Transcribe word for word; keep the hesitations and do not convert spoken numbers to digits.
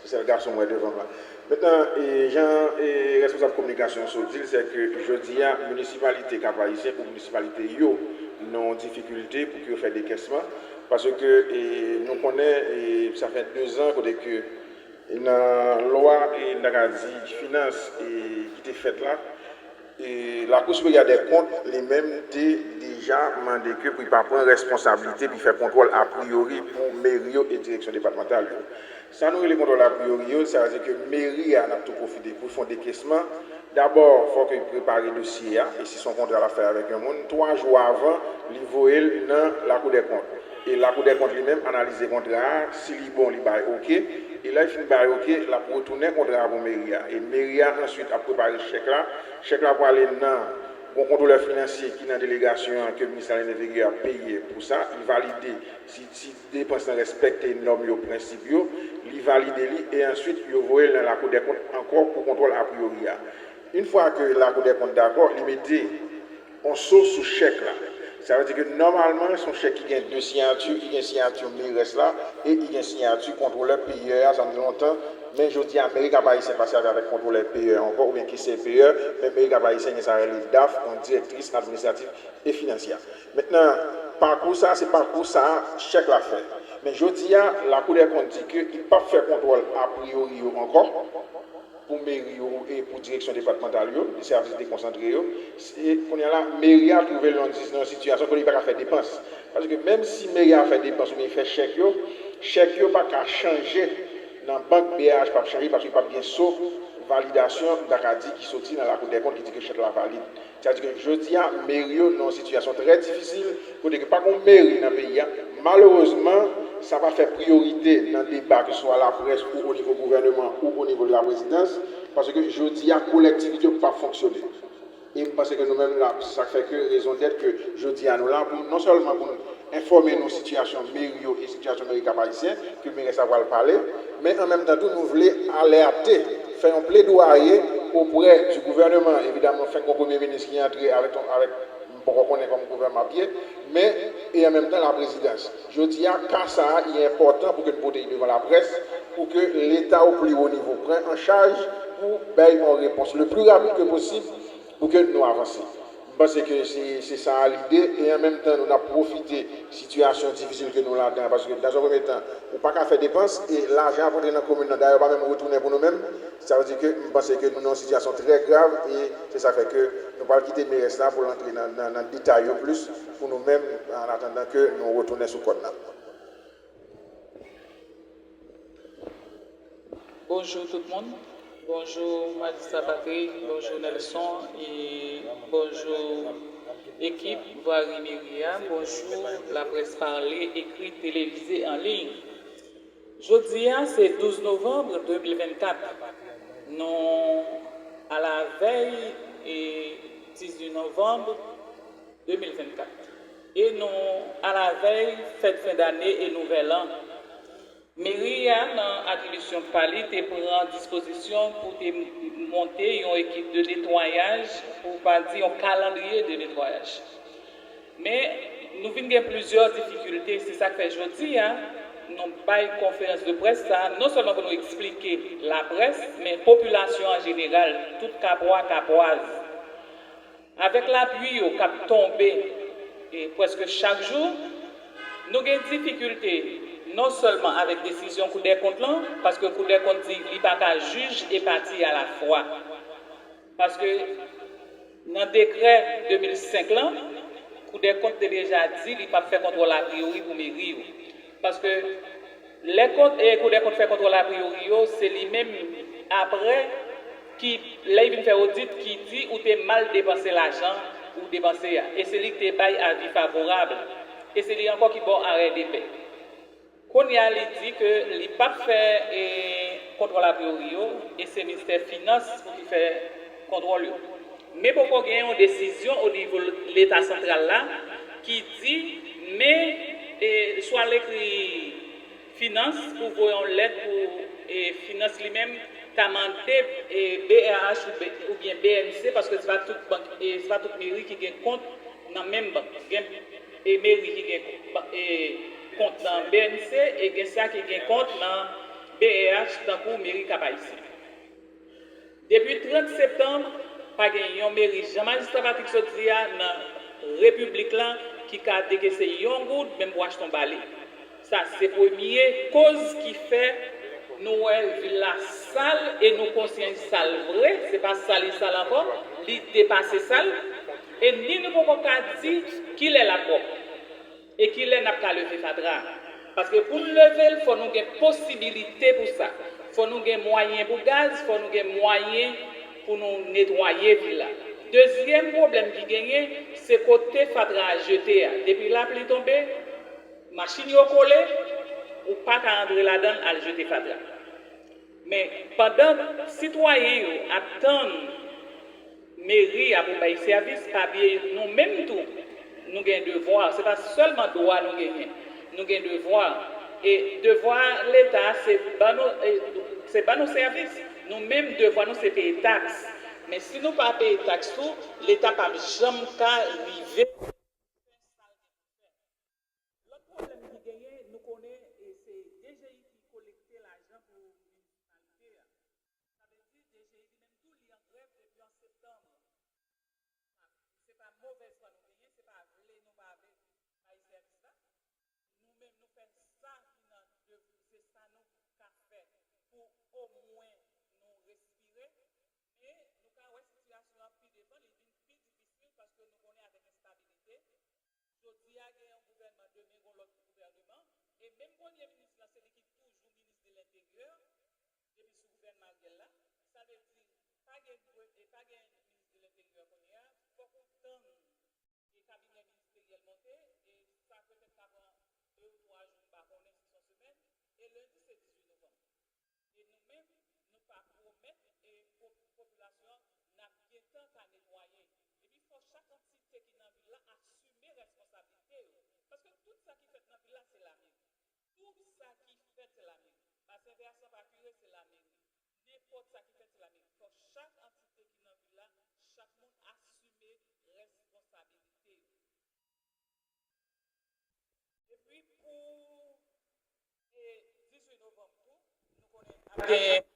Sèl gason m wè devan m la. Mentnan, e, jan e, responsab kominikasyon an sot di l, se ke jodi a, minisipalite Kap Ayisyen ou minisipalite yo nan yon difikilte pou ke yo fè dekèsman, paske e, nou konnen e, sa fè dezan kote ke nan lwa e, n ta ka di finans e, ki te fèt la, E Lakou Siperyè dè Kont, li menm, te deja mande ke pou l pa pran responsablite pou l fè kontwòl apriyori pou meri yo e direksyon depatmantal yo. Sa nou rele kontwòl apriyori yo, sa vle di ke meri a, n ap tou pwofite pou l fè yon dekesman. Dabò, fòk li prepare dosye a, e si se yon kontra l ap fè avèk yon moun, twa jou avan, li voye l nan Lakou dè Kont. E Lakou dè Kont li menm analize kontra a, si li bon, li bay oke, e lè l fin bay oke, l ap retounen kontra a pou meri a. E meri a answit ap prepare chèk la, chèk la pwale nan yon kontwolè finansye ki nan delegasyon an ke minis Alain Léveilleur ap peye pou sa, li valide si, si depans lan respekte nòm yo, prensip yo, li valide li, e answit yo voye l nan Lakou dè Kont ankò pou kontwòl apriyori a. Yon fwa ke Lakou dè Kont dakò, li mete yon so sou chèk la. Sa vle di ke nòmalman, se yon chèk ki gen de siyati, ki gen siyati merès la e ki gen siyati kontwolè peyè a, sa fè lontan, men jodi a, meri Kap Ayisyen pa sèvi avèk kontwolè peyè ankò, oubyen kesè peyè, men meri Kap Ayisyen gen sa rele daf, yon direktris administratif e finansyè. Mentnan, pakou sa, se pakou sa chèk la fè. Men jodi a, Lakou dè Kont di ke li p ap fè kontwòl apriyori yo ankò pou meri yo e pou direksyon depatmantal yo, e sèvis dekonsantre yo, se kounye a la, meri a twouve l nan yon sitiyasyon kote li pa ka fè depans. Paske menm si meri a fè depans oubyen fè chèk yo, chèk yo pa ka chanje nan bank, B A H p ap chanje paske pa gen so validasyon, m ta ka di, ki soti nan Lakou dè Kont ki di ke chèk la valid. Sa vle di ke jodi a, meri yo nan yon sitiyasyon trè difisil, kote ke pa gen meri nan peyi a. Malerezman, sa pa fè priyorite nan deba, keseswa laprès ou o nivo gouvèneman ou o nivo de la prezidans, paske jodi a, kolektivite yo p ap fonksyone. E m panse ke nou menm la, sa k fè ke rezon dèt ke jodi a nou la, pou non sèlman pou nou enfòme nou sitiyasyon meri yo e sitiyasyon meri Kap Ayisyen, ke merès la pral pale, men an menm tan tou, nou vle alète, fè yon pledwaye oprè di gouvèneman. Evidaman, fèk gon premye minis ki antre avèk, avèk, m poko konnen kòman gouvènman ap ye, men, e an menm tan, laprezidans. Jodi a, ka sa a, li enpòtan pou ke n pote li devan laprès, pou ke Leta o pli wo nivo pran an chaj pou bay yon repons le pli rapid ke posib pou ke nou avanse. M panse ke se, se sa a lide, e an menm tan, nou n ap pwofite sitiyasyon difisil ke nou ladan an, paske, dans un premier temps, ou pa ka fè depans, e lajan ap rantre nan komin nan, dayè, pa menm retounen pou nou menm. Sa vle di ke m panse ke nou nan yon sitiyasyon trè grav, e se sa k fè ke nou pral kite merès la pou l antre nan, nan, nan detay yo plis pou nou menm, an atandan ke nou retounen sou kòd la. Bonjou tout moun. Bonjou Majistra Patrick, bonjou Nelson, e bonjou ekip vwari meri a, bonjou laprès pale, ekri, televize, an liy. Jodi a se douz novanm de mil vennkat. Nou alavèy e dizuit novanm de mil vennkat. E nou alavèy fèt fen dane e nouvèl an. Meri a, nan atribisyon pa li, te pran dispozisyon pou te monte yon ekip de netwayaj, pou pa di yon kalandriye de netwayaj. Men, nou vin gen plizyè difikilte, se sa k fè jodi a, nou bay konferans de près sa a, non sèlman pou nou eksplike laprès, men popilasyon an jeneral, tout Kapwa, Kapwaz. Avèk lapli yo k ap tonbe e prèske chak jou, nou gen difikilte non sèlman avèk desizyon Koudèkont lan, paske Koudèkont di li pa ka jij e pati alafwa. Paske nan dekrè de mil senk lan, Koudèkont te deja di li p ap fè kontwòl apriyori pou meri yo. Paske lè kont, e, Koudèkont fè kontwòl apriyori yo, se li menm apre ki, lè y vin fè odit, ki di ou te mal depanse lajan ou depanse a. E se li ki te bay avi favorab. E se li ankò ki ba w arè de pè. Kounye a, li di ke li p ap fè, e, kontwòl apriyori yo, e se ministè finans pou ki fè kontwòl yo. Men poko gen yon desizyon o nivo Leta santral la ki di, men, e, swa l ekri finans pou voye yon lèt pou, e, finans li menm ta mande, e, B R H ou B-, oubyen B N C, paske se pa tout bank, e, se pa tout meri ki gen kont nan menm bank. Gen, e, meri ki gen, e, kont nan B N C e gen sa ki gen kont nan P E H tankou meri Kap Ayisyen. Depi trant septanm, pa gen yon meri, jan Majistra Patrick sot di a, nan repiblik lan ki ka dekese yon goud menm pou achte yon bale. Sa se premye koz ki fè nou wè vil la sal e nou konsyan li sal vre, se pa sal li sal ankò, li depase sal, e ni nou poko ka di kilè l ap pwòp. E kilè n ap ka leve fatra a? Paske pou n leve l, fò nou gen posibilite pou sa. Fò nou gen mwayen pou gaz, fò nou gen mwayen pou nou netwaye vil la. Dezyèm pwoblèm ki genyen, se kote fatra a jete a. Depi lapli tonbe, machin yo kole, ou pa ka antre ladan l al jete fatra. Men pandan sitwayen yo ap tann meri a pou bay sèvis, pa bliye nou menm tou, nou gen devwa. Se pa sèlman dwa nou genyen, nou gen devwa. E devwa Leta, se ban nou, e, se ban nou sèvis. Nou menm, devwa nou, se peye taks. Men si nou pa peye taks tou, Leta p ap janm ka rive fè sa l gen pou fè. Lòt pwoblèm ki genyen, nou konnen, e, se D G I ki kolekte lajan pou minisipalite a. Sa vle di D G I li menm tou li an grèv depi an septanm. Se pa movèz fwa nou genyen, se pa vle nou pa vle bay sèvis la. Nou menm nou fè sa ki nan dev, se sa nou ka fè pou omwen nou respire. Men nou ka wè sitiyasyon an pi devan, li vin pi difisil paske nou konnen avèk enstabilite, jodi a gen yon gouvènman, demen gon lòt gouvèneman, e menm premye minis lan se li ki toujou minis de lenteryè depi sou gouvènman Ariel la. Sa vle di pa gen, e pa gen minis de lenteryè kounye a, fòk ou tann e kabinè ministeryèl monte, e sa petèt ka pran de ou twa jou, m pa konnen si se yon semèn, e lendi se dizuit novanm. E nou menm, nou pa pwomèt e po-, popilasyon an n ap gentan ka netwaye. Epi fò chak antite ki nan vil la asime responsabilite yo. Paske tout sa ki fèt nan vil la, se lameri. Tout sa ki fèt, se lameri. Basen vèsan pa kire, se lameri. Nenpòt sa ki fèt, se lameri. Fò chak antite ki nan vil la, chak moun asime responsabilite yo. Epi pou, e, dizuit novanm tou, nou konnen ap gen